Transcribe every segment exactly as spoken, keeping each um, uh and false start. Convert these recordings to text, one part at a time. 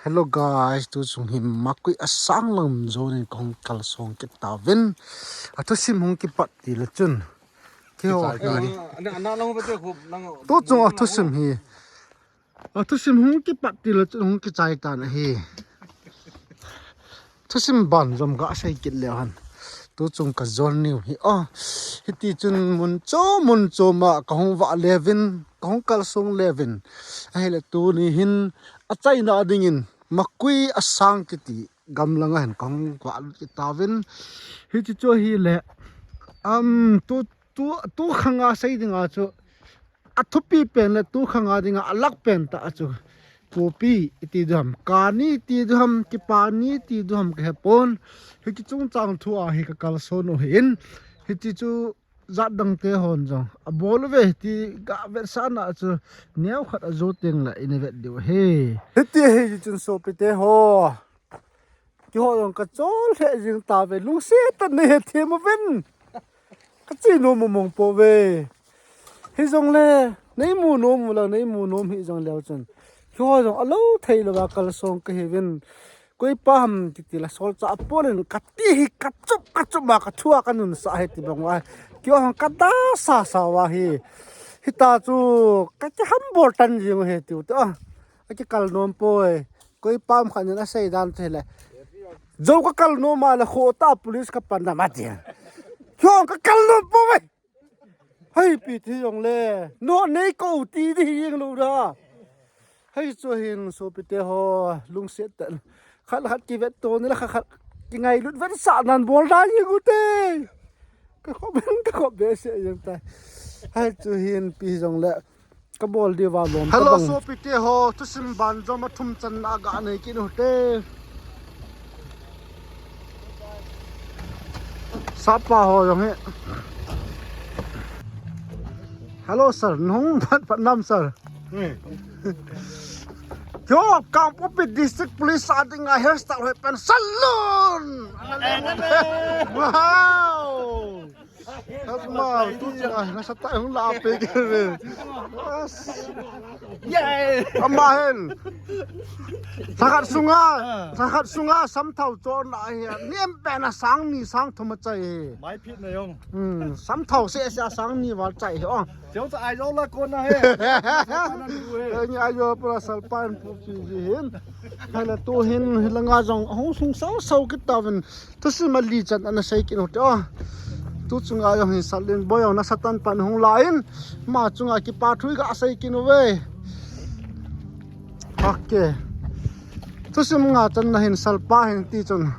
Hello guys, tu chung hi Makui a sang lam jonin kahung kalsong kit tauvin. A thusim hung kipat tile chun. Kiho hi. Tu chung a thusim hi. A thusim hung kipat tile chun hung kichai tan ahi. Thusim banjom kasei kit leu hen. Tu chung ka journey u hi. Oh, hiti chun mun chom mun chom a kahung vah leuvin, kahung kalsong leuvin. Ahile tuni hin achaina dingin Makui a sang kiti gamlanga hin kahung vah lut kit tauvin. Hiti chu ahile, um, tu, tu, tu khanga sei dinga chu a thupi pen le tu khanga dinga a lak pen tah chu. Kopi iti diu ham, kani iti diu ham, kipani iti diu ham kahe pon. Hiti chungchang thu a hi ka kalson u hin. Hiti chu jat dang te hon jong a bol uve ti ga vetsahna chu neo khat a jo teng le ina vet diu ahi. Hiti hi chun sopite ho. Kiho jong ka chol lheh jing tauve, lungset tah in nei hethem uvin. Ka che nom mong mong pouve. Hijongle, nei mu nom u lang, nei mu nom hih jong leu chun. Kiho jong alo thei louva kalsong kahiuvin. Koipa ham titi la solchah a polin kati hi ka chup, ka chup ma ka thua ka nunsah ahi ti bang uva. Kiho jong ka da sa sa uva hi. Hita chu ka kiham bol tan jing u ahi tiu te. A kikal nom poi. Koipa ham khat in asei dan chu hile. Jou ka kal nom a le kho tah police ka pan dam ati. Hiong ka kal nom pouve. Hei pi thi jong le. No nei ko ti di hi jeng lou da. Hei chu hin sopite ho lungset tah in. Khat le khat kivet to ni le khat khat kingailut vetsah nan bol da jeng u te. Ka khop in ka khop behseh jeng tai. Hei chu hin pi jong le. Ka bol diu va lom ta bang. Hello, sopite ho, thusim banjom a thum channa ga nei kit u hite. Sapa ho jong hi. Hello sir, nahung phat phat nam sir. Hmm. Kyo, Kangpokpi District Police a dinga hairstyle hoi pen salon. Wow. Asma, tu chunga, nasatah hung la pe ke ve. As. Yay! Ama hin. Lhakhat sunga, lhakhat sunga samthao chonna hi. Niam pen a sang ni sang thum a chai hi. Mai phit na jong. Hmm, samthao seh seh a sang ni val chai hi. Oh. Cheu cha ai jo la kon na he. Ni ai jo pura salpan pu pi ji hin. Hala tu hin langa jong hung sung sau sau kit tauvin. Thusim a li chan ana sei kit u te o. Tu chunga jong hin Salin Boy jong nasatah in pan hung la in. Ama chunga kipa thu ga sei kit uve. Ok. Thusim nga channa hin salpa hin ti chun.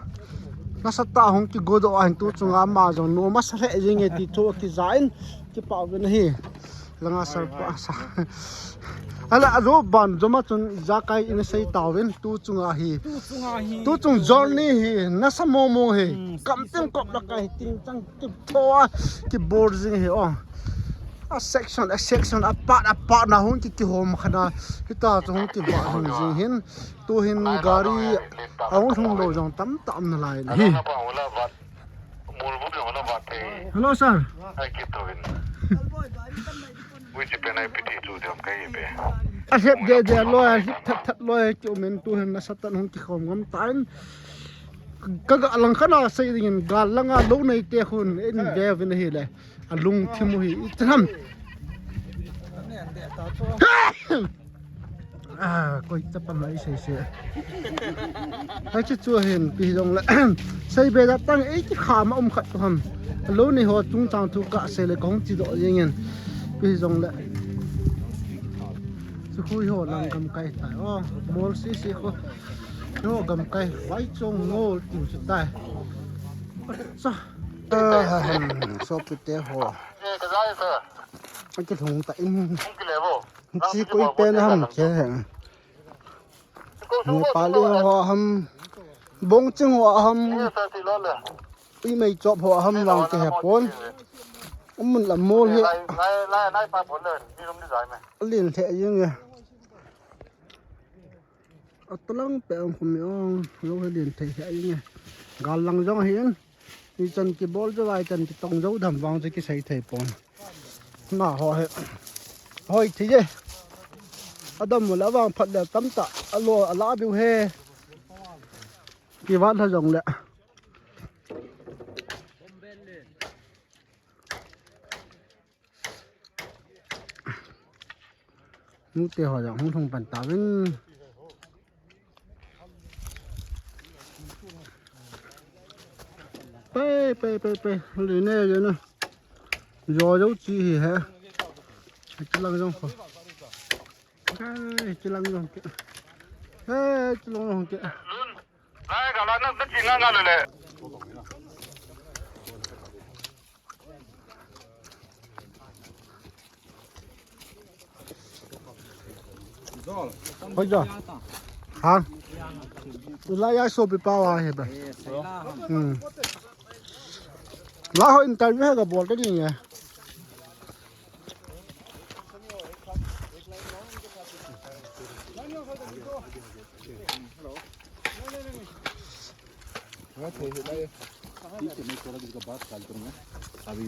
Nasatah hung kigodoh a hin tu chunga ama jong nom asa lheh jeng e ti thu akija in kipa uvin ahi. Langa salpa sa. Ala alo banjom a chun ijakai ina sei tauvin tu chunga hi. Tu chunga hi. Tu chung journey hi nasa mong mong hi. Hmm, kam ting kop la kai ting chang kip thoa kibol jing hi o. A section, a section, a part, a part na hung ki kihom khana. Hita chu hung kivah hung jing hin. Tu hin gari a hung hung lou jong tamtah um nalai hi. Hello, sir. A hlep deh deh loi, a hlep that that loi, kiumin tu hin nasatah in hung kikhom ngam tan. Ka ga lang khana sei dingin, gal langa lou nei te khun, in ve uvin ahile. A lungthim u hi, i cham. Ah, koi chapa mai sei sei. Hai chu chu hin pi jong le. Sei be da tang ei ki kha ma um khat tu ham. Lo ni ho chungchang thu ka sei le kong chi do jeng in. Pi jong le. Chu hui ho lang gam kai tai. Oh, mol si si ko. Ho gam kai vai chong ngol tu chu tai. Sa. Ah, ha, ha. Sopite ho. Aki thung ta in. Chi koi pen ham che heng. Nepali ho ham. Bongching ho ham. Ui mei chop ho ham lang ke he pon. Umun la mol hi. Alin the jing e. Atalang pe ang khum ong. Lo he din thei he jing e. Gal lang jong hin. Ni chan kibol jo lai chan kitong jo dam vang chu kisei thei pon. Na ho he. Hoi thi je. Adam mo la vang phat le tam ta. Alo, ala biu he. Kivat ha jong le. Nute ho jong hung thung pan ta vin. Pe, pe, pe, pe. Li ne, li ne. Jo, jo, chi hi he. Chi lang jong ho. Ai, chi lang jong ke. Ai, chi lang jong ke. Lai, ka la na, na chi nga nga le le. Hoi ja. Ha? Tulai ya sopi pawa he ba. Hmm. La ho interview he ga bol te ni ya.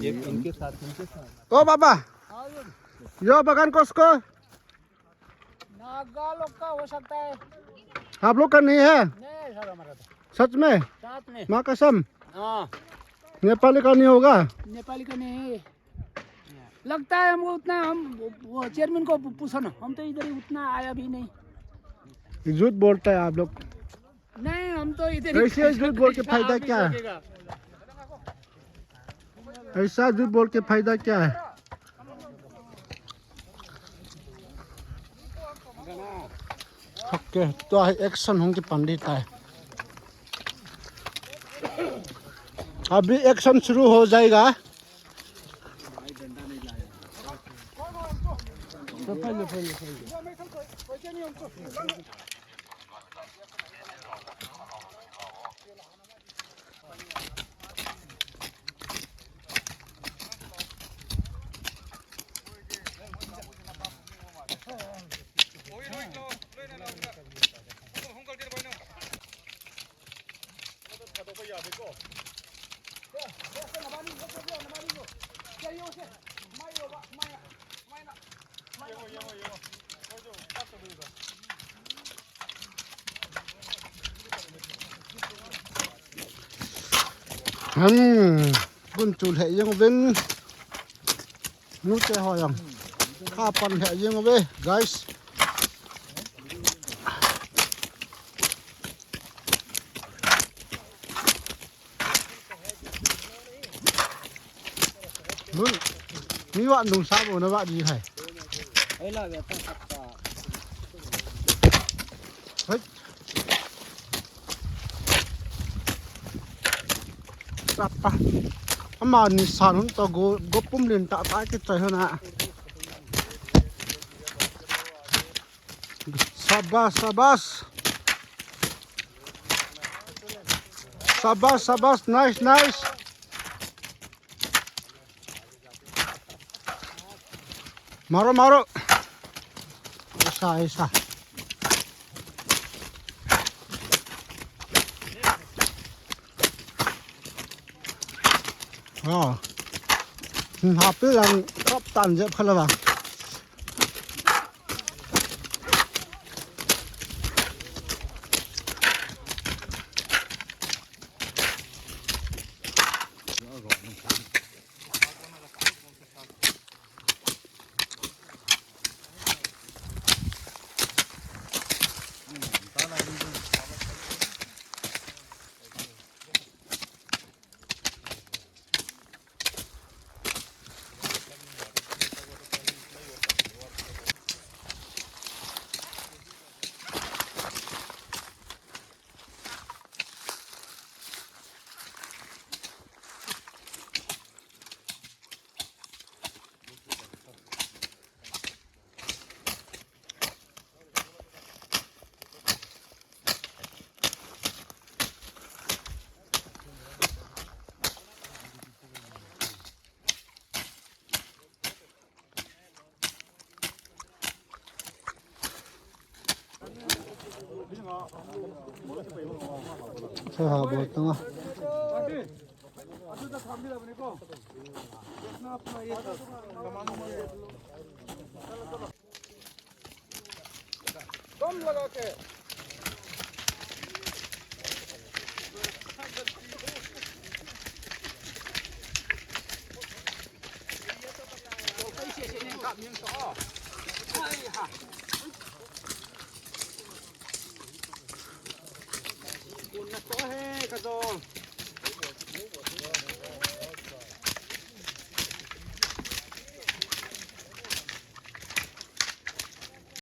ये इनके साथ, इनके साथ। ओ बाबा, यो बगान कसको? नागा लोग का हो सकता है। आप लोग का नहीं है? नहीं सर, हमारा तो। सच में? साथ में। माँ कसम? हाँ। नेपाली का नहीं होगा? नेपाली का नहीं है। लगता है हमको उतना, हम वो चेयरमैन को पू-, पूछो ना, हम तो इधर ही उतना आया भी नहीं। झूठ बोलता है आप लोग। नहीं, हम तो इधर ही कैसे झूठ बोल के फायदा क्या है? ऐसा झूठ बोल के फायदा क्या है? ओके, तो एक्शन होंगे पंडित है। अभी एक्शन शुरू हो जाएगा। Hmm, gun chu lheh jeng uvin. Nute ho jong. Kha pan lheh jeng uve, guys. Nun, mi vat nung sa mo na vat di hai. Ei la ve ta sakta. Hai. Sapa. Ama ni san hun to go, go pum lin ta ta ki chai hona. Sabas, sabas. Sabas, sabas. Nice, nice. Maro, maro. Isa, isa. Wow. Happy lang rap tan jep khala ba. Sa ha bol tanga. दम लगा के। Ai ha. Kun na to he ka jo.